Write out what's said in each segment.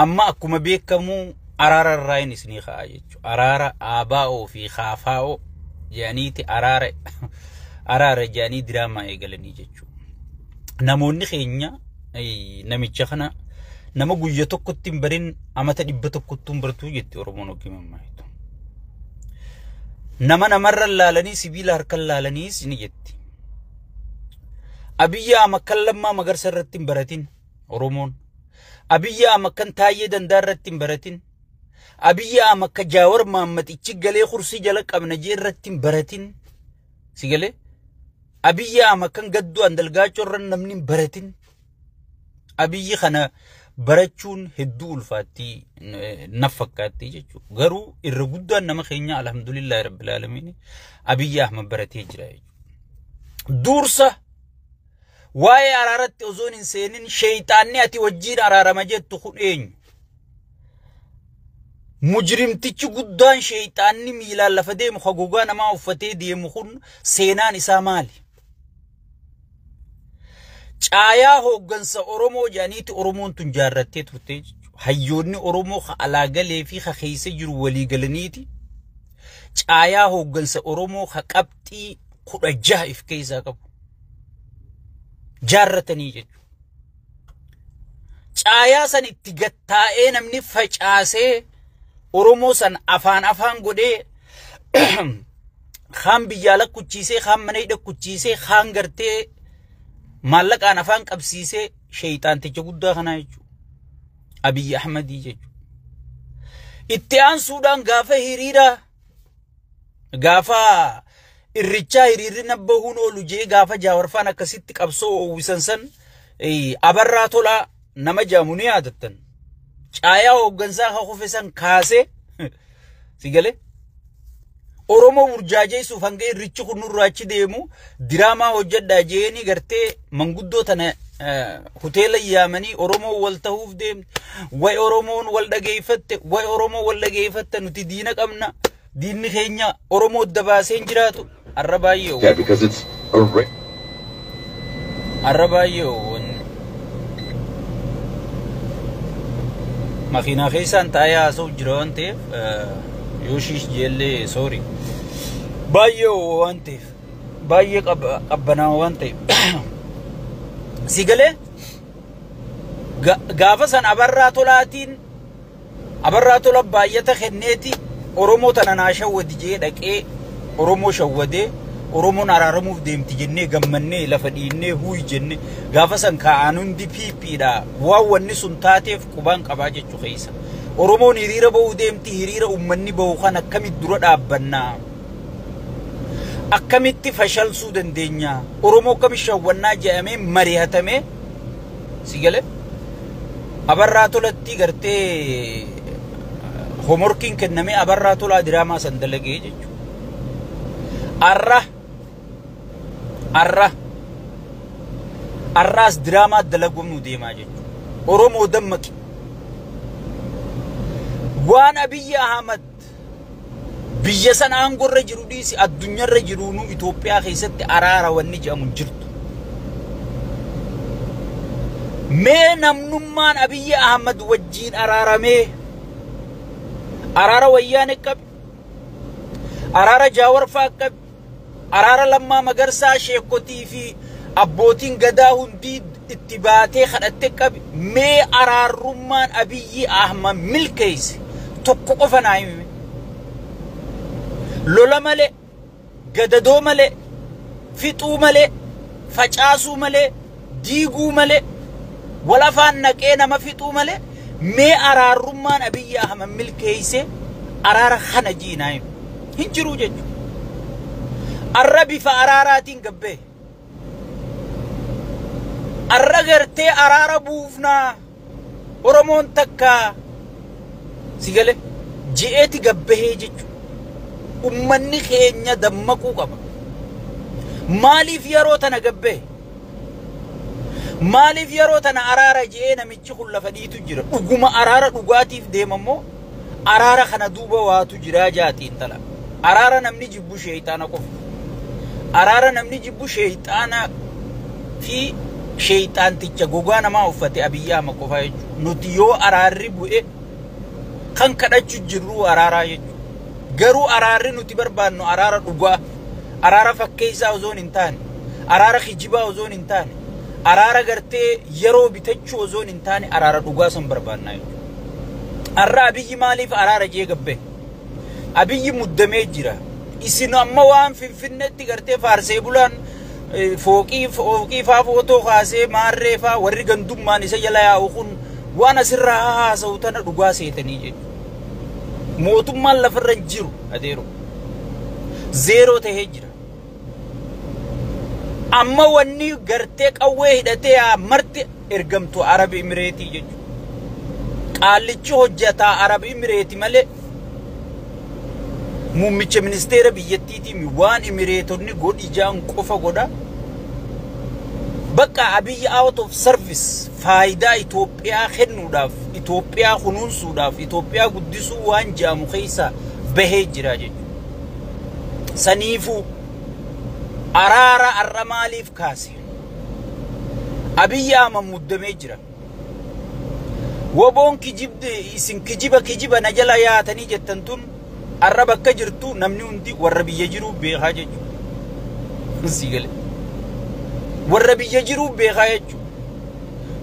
Amma akkuma beekamu araara irraa inni isinii ka'a jechuudha. Araara ABO fi KFO jedhaniiti araara araara jedhanii diraamaa eegalanii jechuudha. Namoonni keenya namicha kana nama guyya tokkotti hin barin amata 100tti hin bartuu jetti Oromoon oggii mammaayitu. Nama namarra laalanii sibiila harkaan laalaniis ni jetti. Abiyyi Ahmad kan Lammaa Magarsa irratti hin baratin Oromoon. Abiyyi Ahmad kan Taayyee Dandaa irratti hin baratin. Abiyyi Ahmad kan Jaawar Mahammad ichi galee kursii jala qabna jee irratti hin baratin. Si galee? Abiyyi Ahmad kan Gadduu Andalgaachoo irra namni hin baratin. Abiyyi kana barachuun hedduu ulfaatti na fakkaatti jechuudha. Garuu irra guddaan nama keenya alhamdulillahi rabbil aalamiin Abiyyi Ahmad baratee jira jechuudha. Dursa waa'ee araaratti osoo hin seenin sheeyxaanni ati wajjiin araarama jettu kun eenyu? Mujrimtichi guddaan sheeyxaanni miilaan lafa deemu ka gogaa namaa uffatee deemu kun seenaan isaa maali? Caayaa hooggansa Oromoo jedhaniiti Oromoon tun jaarrattee turte jechuudha. Hayyoonni Oromoo ka alaa galee fi ka keessa jiru walii galaniiti. Caayaa hooggansa Oromoo ka qabxii 16 if keessaa qabu. Jaarratanii jechuudha. Caayaa san itti gattaa'ee namni facaasee Oromoo san afaan afaan godhee kaan biyyaa lakkuchiisee kaan mana hidha kuchiisee kaan gartee maallaqaan afaan qabsiisee sheeyxaanticha guddaa kanaa jechuudha. Abiyyi Ahmadii jechuudha. Itti aansuudhaan gaafa hiriira gaafa irrichaa hiriirri nabbahuun oolu jee gaafa Jaawarfaan akkasitti qabsoo oowwisan san Abarraa Tolaa nama jaamu ni yaadattan. Caayaa hooggansaa ka kufe san kaasee si galee Oromoo burjaajeessuuf hanga irrichi kun nurraa achi deemu diraamaa hojjedhaa jeeni gartee manguddoo tana hoteela yaamanii Oromoo wal ta'uuf deemte. Way Oromoon wal dhageeffatte, way Oromoo wal dhageeffatte, nuti diina qabna. Diinni keenya Oromoo dabaasee hin jiraatu. Arra baay'ee Yeah, because it's a arra baay'ee makiinaa keessaan taa'ee haasa'u jira waan ta'eef yoo shiish jeellee sorry. Baay'ee waan ta'eef baay'ee qabbanaa waan ta'eef. Si galee gaafa san Abarraa Tolaatiin Abarraa Tola baay'ata kenneeti Oromoo tana naa shawwadi jee dhaqee Oromoo shawwadee Oromoon araaramuuf deemti jennee gammannee lafa dhiinnee huuyi jennee gaafa san kaa'an hundi piippiidha. Waan wanni sun taateef qubaan qabaa jechuu keessa. Oromoon hiriira ba'uu deemti, hiriira uummanni ba'u kan akkamitti dura dhaabbannaa? Akkamitti fashalsuu dandeenya? Oromoo akkamitti shawwannaa jedhamee mari'atamee si galee Abarraa Tolatti gartee homorkiin kennamee Abarraa Tolaa diraamaa san dalagee jechuudha. Arra arra arraas diraamaa dalaguun deemaa jechuudha. Oromoo dammaqi. Waan Abiyyi Ahmad biyya san aangorra jiru dhiisi addunyaarra jiruunuu Itoophiyaa keessatti araara wanni jedhamu hin jirtu. Mee namnummaan Abiyyi Ahmad wajjiin araaramee araara Wayyaanee qabi, araara Jaawarfaa qabi, araara Lammaa Magarsaa sheekotii fi abbootiin gadaa hundii itti baatee kadhatte qabi. Mee araarrummaan Abiyyi Ahmad milkeesse tokko qofa naa himi. Lola malee, gadadoo malee, fixuu malee, facaasuu malee, diiguu malee, wal afaan naqee nama fixuu malee mee araarrummaan Abiyyi Ahmad milkeesse araara kana jiinaa himi. Hin jiru jechuudha. Arra bifa araaraatiin gabbee. Arra gartee araara buufnaa Oromoon takka si galee ji'eeti gabbahee jechuudha. Ummanni keenya dammaquu qaba. Maaliif yeroo tana gabbee? Maaliif yeroo tana araara ji'ee namichi kun lafa dhiitu jira? Dhuguma araara dhugaatiif deemammoo araara kana duuba waatu jira jaatiin tala. Araara namni jibbu sheeyxaana qofa. Araara namni jibbu sheeyxaana fi Sheeyxaanticha gogaa namaa uffate Abiyyi Ahmad qofaa jechuudha. Nuti yoo araarri bu'e kan kadhachuu jirru araaraa jechuudha. Garuu araarri nuti barbaannu araara dhugaa, araara fakkeessaa osoo hin taane, araara kijibaa osoo hin taane, araara gartee yeroo bitachuu osoo hin taane araara dhugaa san barbaannaa jechuudha. Har'a Abiyyi maaliif araara jee gabbe? Abiyyi muddamee jira. Isin amma waan Finfinneetti gartee faarsee bulaan fooqii faa footoo kaasee maarree faa warri gandummaan isa jala yaa'u kun waan asirraa haasa'u tana dhugaa seetanii jechuudha. Mootummaan lafarra hin jiru adeero. Zeeroo tahee jira. Amma wanni gartee qawwee hidhatee marti ergamtu Arab Imireetii jechuudha. Qaallichi hojjetaa Arab Imireeti malee muummicha ministeera biyyattiitiin waan Imireetonni godhi jaan qofa godha. Bakka Abiyyi out of service faayidaa Itoophiyaa kennuudhaaf, Itoophiyaa kunuunsuudhaaf, Itoophiyaa guddisuu waan jedhamu keessa bahee jira jechuudha. Saniifuu araara har'a maaliif kaase? Abiyyi Ahmad muddamee jira. Woboon kijibde isin kijiba kijiba na jala yaatanii jettan tun har'a bakka jirtu namni hundi warra biyya jiru beekaa jechuudha. Si gale. Warra biyya jiru beekaa jechuudha.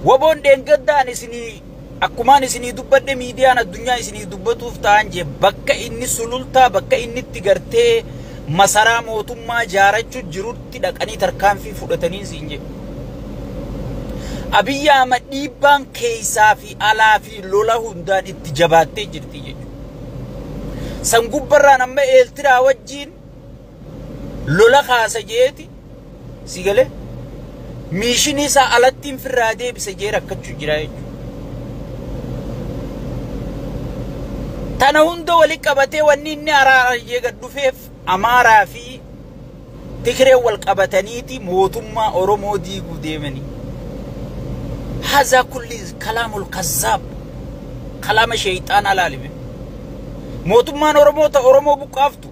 Woboon dheengaddaan isinii akkumaan isinii dubbadhe miidiyaan addunyaa isinii dubbatuuf ta'an jee bakka inni sulultaa bakka inni itti gartee masaraa mootummaa jaarachuu jirutti dhaqanii tarkaanfii fudhatanii siin jedhe. Abiyyi Ahmad dhiibbaan keessaa fi alaa fi lola hundaan itti jabaattee jirti jechuudha. San gubbarraan amma Eeltiraa wajjin lola kaasa jeeti si galee miishinii isaa alattiin firraa deebisa jee rakkachuu jira jechuudha. Tana hunda wali qabatee wanni inni araara jee gad dhufeef Amaaraa fi Tigree wal qabataniiti mootummaa Oromoo diiguu deemanii. Haza kulli kalaamul kazzaab kalaama sheeyxaanaa laalime. Mootummaan Oromoo ta Oromoo buqqaaftu.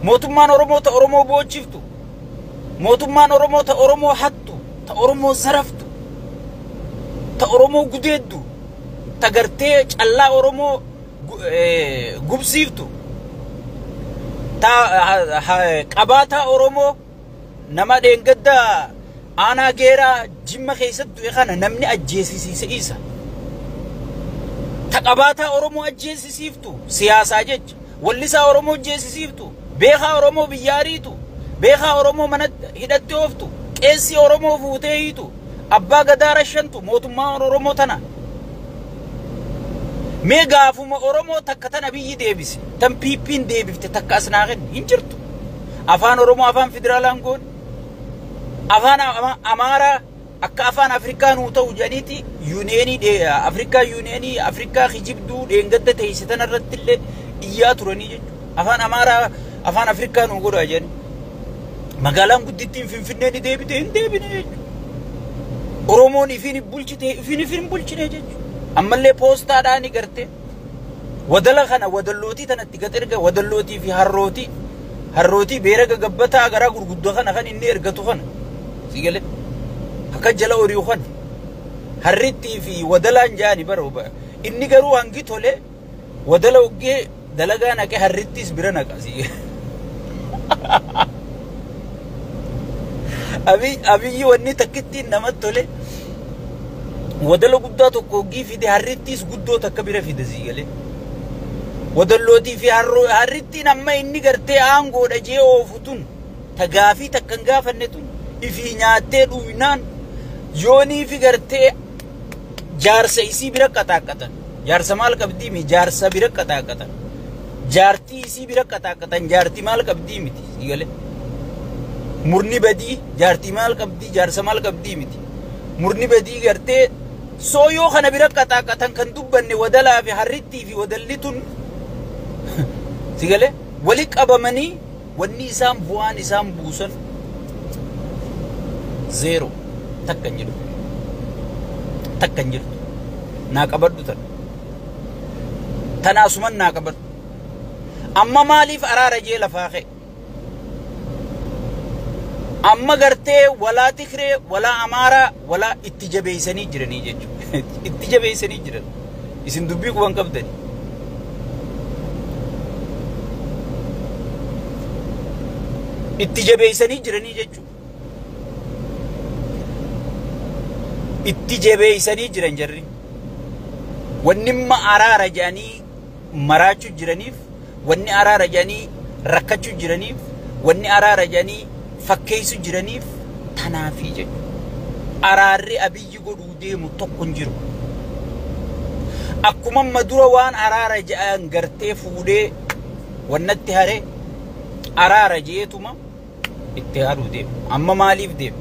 Mootummaan Oromoo ta Oromoo boochiftu. Mootummaan Oromoo ta Oromoo hattu, ta Oromoo zaraftu, ta Oromoo gudeeddu, ta gartee callaa Oromoo gubsiiftu, ta qabaataa Oromoo nama dheengadda aanaa geeraa Jimma keessatti du'e kana namni ajjeesisiise isa. Ta qabaataa Oromoo ajjeesisiiftu siyaasaa jecha, wallisaa Oromoo ajjeesisiiftu, beekaa Oromoo biyya ariitu, beekaa Oromoo mana hidhatti ooftu, qeessii Oromoo fuutee hiitu, abbaa gadaa rashantu mootummaa Oromoo tana. Mee gaafuma Oromoo takka tana biyyi deebise, tan PP'n deebifte takka as naa kenni hin jirtu. Afaan Oromoo afaan federaalaan goone, afaan Amaaraa akka afaan Afrikaa nuu ta'u jedhaniiti yuuniyeenii Afrikaa yuuniyeenii Afrikaa kijibduu dheengadda teessise tana irratti illee iyyaa turanii jechuudha. Afaan Amaaraa afaan Afrikaa nuu godhaa jedhanii. Magaalaan guddittiin Finfinnee ni deebite hin deebine jechuudha. Oromoon ifiin bulchite ifiin ifiin bulchine jechuudha. Ammallee poostaadhaan gartee wadala kana wadallootii tanatti gad erga wadallootii fi harrootii harrootii beera gagabbataa garaa gurguddoo kana kan inni ergatu kana si galee akka jala horiiu kana harrittii fi wadalaan jaani bara inni garuu hangi tole wadala oggee dalagaa naqee harrittiis bira naqa si Abiyyi wanni takkittiin namatti tole wadala guddaa tokko oggii fide harrittiis guddoo takka bira fide si galee. Wadallootii fi harrittiin amma inni gartee aangoodha jee oofu tun ta gaafii takka hin gaafanne tun ifii nyaattee dhugnaan yoonii fi gartee jaarsa isii bira qaxaaqqatan. Jaarsa maal qabdii mi jaarsa bira qaxaaqqatan. Jaartii isii bira qaxaaqqatan jaartii maal qabdii miti si galee. Murni badii jaartii maal qabdii jaarsa maal qabdii miti. Murni badii gartee sooyoo kana bira qaxaaqqatan kan dubbanne wadalaa fi harrittii fi wadalli tun si galee wali qabamanii wanni isaan bu'aan isaan buusan zeero takka hin jirtu. Takka hin jirtu. Naa qabadhu tana. Tanaasuman naa qabadhu. Amma maaliif araara jee lafaa ka'e? Amma gartee walaa Tigree walaa Amaaraa walaa itti jabeessanii jiranii jechuudha. Itti jabeessanii jiran. Isin dubbii quban qabdani. Itti jabeessanii jiranii jechuudha. Itti jabeessanii jiran jarri. Wanni imma araara jedhanii maraachuu jiraniif, wanni araara jedhanii rakkachuu jiraniif, wanni araara jedhanii fakkeessuu jiraniif tanaafii jechuudha. Araarri Abiyyi godhuu deemu tokko hin jiru. Akkuma amma dura waan araara jedhan gartee fuudhee wannatti haree araara jeetuma itti haruu deema. Amma maaliif deema?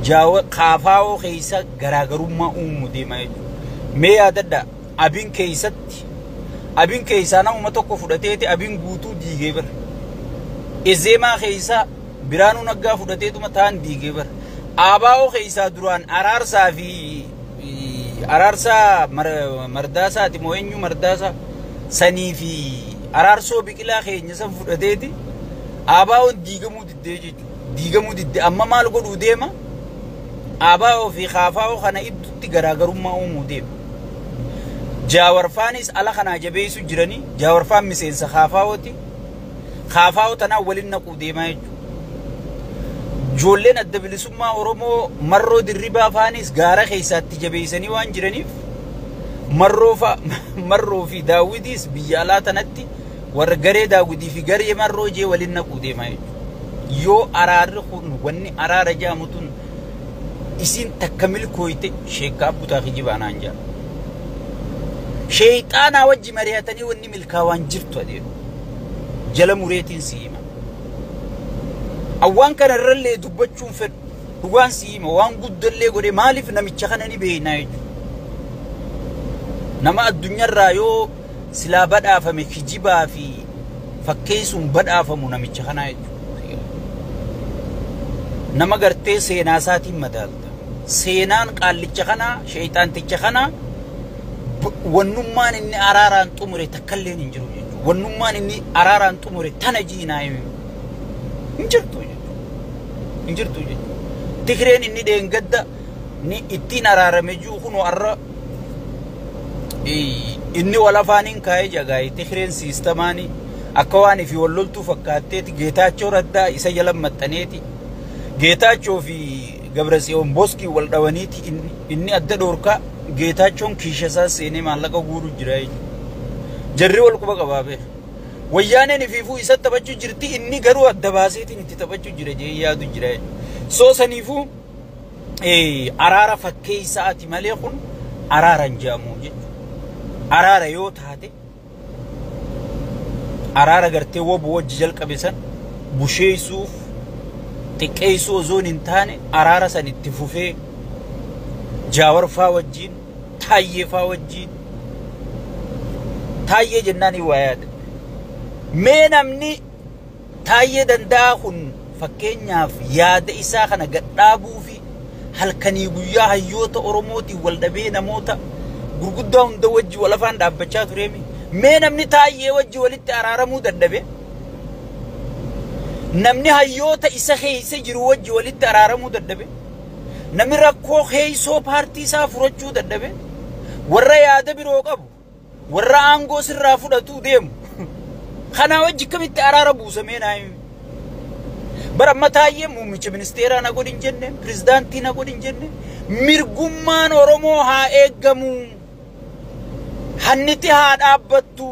Jaawa kaafaawoo keessa garaagarummaa uumuu deema jechuudha. Mee yaadadhaa Abiin keessatti Abiin keessaa namuma tokko fudhateeti Abiin guutuu diigee bara. Ezeemaa keessaa Biraanuu Naggaa fudhateetuma ta'an diigee bara. Abaa'oo keessaa duraan Araarsaa fi Araarsaa Mardaasaati moo eenyu Mardaasaa sanii fi Araarsoo Biqilaa keenya san fudhateeti Abaa'oon diigamuu diddee jechuudha. Diigamuu diddee amma maal godhuu deema? Abaa'oo fi Kaafaa'oo kana idduutti garaagarummaa uumuu deema. Jaawarfaanis ala kanaa jabeessu jiranii Jaawarfaan miseensa Kaafaa'ooti. Kaafaa'oo tanaa waliin naquu deemaa jechuudha. Ijoolleen adda bilisummaa Oromoo marroo dirribaa faanis gaara keessaatti jabeessanii waan jiraniif marroo fi daawwitiis biyya alaa tanatti warra garee daawwitii fi garee marroo jee waliin naquu deemaa jechuudha. Yoo araarri kun wanni araara jedhamu tun isin takka milkooyte sheekkaa butaa kijibaa naan jedha. Sheexaanaa wajji mari'atanii wanni milkaawaan jirtu adeemu. Jala mureetiin si hima. Awwaan kana irrallee dubbachuun fedhu dhugaan si hima waan guddallee godhe maaliif namicha kana ni beeknaa jechuudha. Nama addunyaarraa yoo silaa badhaafame kijibaa fi fakkeessuun badhaafamu namicha kanaa jechuudha. Nama gartee seenaa isaatiin madaalta. Seenaan qaallicha kanaa, sheexaanticha kanaa wannummaan inni araaraan xumure takkalleen hin jiru jechuudha. Wannummaan inni araaraan xumure tana jiinaa hin jirtu jechuudha. Hin jirtu jechuudha. Tigreen inni dheengadda ni ittiin araarame jiru kunoo har'a inni wal afaaniin kaa'ee jagaa'e Tigreen siistamaanii akka waan fi wal loltuu fakkaatteeti Geetaachoo Raddaa isa jala maxxaneeti. Geetaachoo fi Gabratsiyoon Boskii wal dhawaniiti inni adda dhoorkaa Geetaachoon kiisha isaa seenee maallaqa guuruu jira jechuudha. Jarri wal quba qabaa beeka. Wayyaaneen ifiifuu isa taphachuu jirti inni garuu adda baaseetiin itti taphachuu jira jee yaadu jira jechuudha. Soo saniifuu araara fakkeessaati malee kun araara hin jedhamu jechuudha. Araara yoo taate araara gartee wobu wajji jalqabe san busheessuuf xiqqeessuu osoo hin taane araara san itti fufee Jaawarfaa wajjin Taayyeefaa wajjin Taayyee jennaan waa yaada. Mee namni Taayyee Danda'aa kun fakkeenyaaf yaada isaa kana gadhaabuu fi halkanii guyyaa hayyoota Oromootiin wal dhabee namoota gurguddaa hunda wajji wal afaan dhaabbachaa tureemi. Mee namni Taayyee wajji walitti araaramuu dadhabe? Namni hayyoota isa keessa jiru wajji walitti araaramuu dadhabe? Namni rakkoo keessoo paartii isaa furachuu dadhabe? Warra yaada biroo qabu, warra aangoo sirraa fudhatuu deemu. Kanaa wajji kamitti araara buusamee naa himi? Bara amma Taayyee muummicha ministeeraa na godhin jenne, pirezidaantii na godhin jenne, mirgummaan Oromoo haa eeggamu. Hanniti haa dhaabbattu.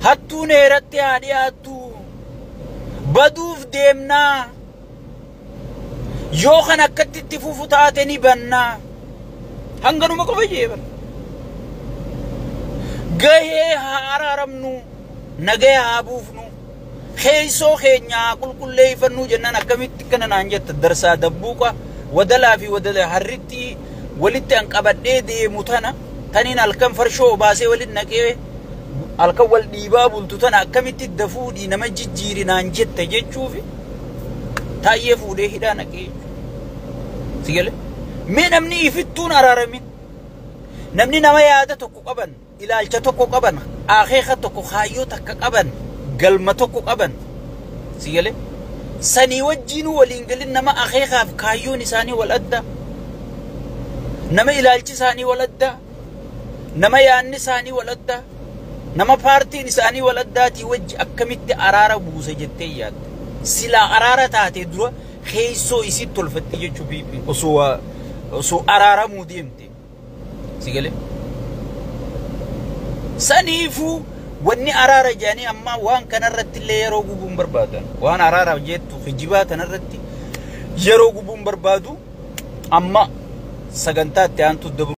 Hattuun heeratti haa dhiyaattu. Baduuf deemnaa. Yoo kan akkatti itti fufu taate ni bannaa. Hanganuma qofa jee bara. Gahee haa araaramnu, nagaya haa buufnu, keessoo keenya haa qulqulleeffannuu jennaan akkamitti kana naan jetta darsaa dabbuuqa wadalaa fi wadala harritti walitti an qabadhee deemu tana taniin halkan farshoo obaasee walitti naqee halkan wal dhiibaa bultu tana akkamitti dafuudhii nama jijjiiri naan jette jechuufi Taayyee fuudhee hidhaa naqee jechuudha. Si galee? Mee namni ifittuun araaramin namni nama yaada tokko qaban ilaalcha tokko qaban akeeka tokko kaayyoo takka qaban galma tokko qaban si galee Sanii wajjiinuu waliin galin nama akeekaaf kaayyoon isaanii wal adda. Nama ilaalchi isaanii wal adda. Nama yaanni isaanii wal adda. Nama paartiin isaanii wal addaatii wajji akkamitti araara buusa jettee yaadda. Silaa araara taate dura keessoo isii tolfatti jechuu PP osoo araaramuu deemte. Si galee? Saniifuu wanni araara jedhanii amma waan kanarratti illee yeroo gubuun barbaadan. Waan araara jettu kijibaa kanarratti yeroo gubuun barbaadu amma sagantaa itti aantu dabru.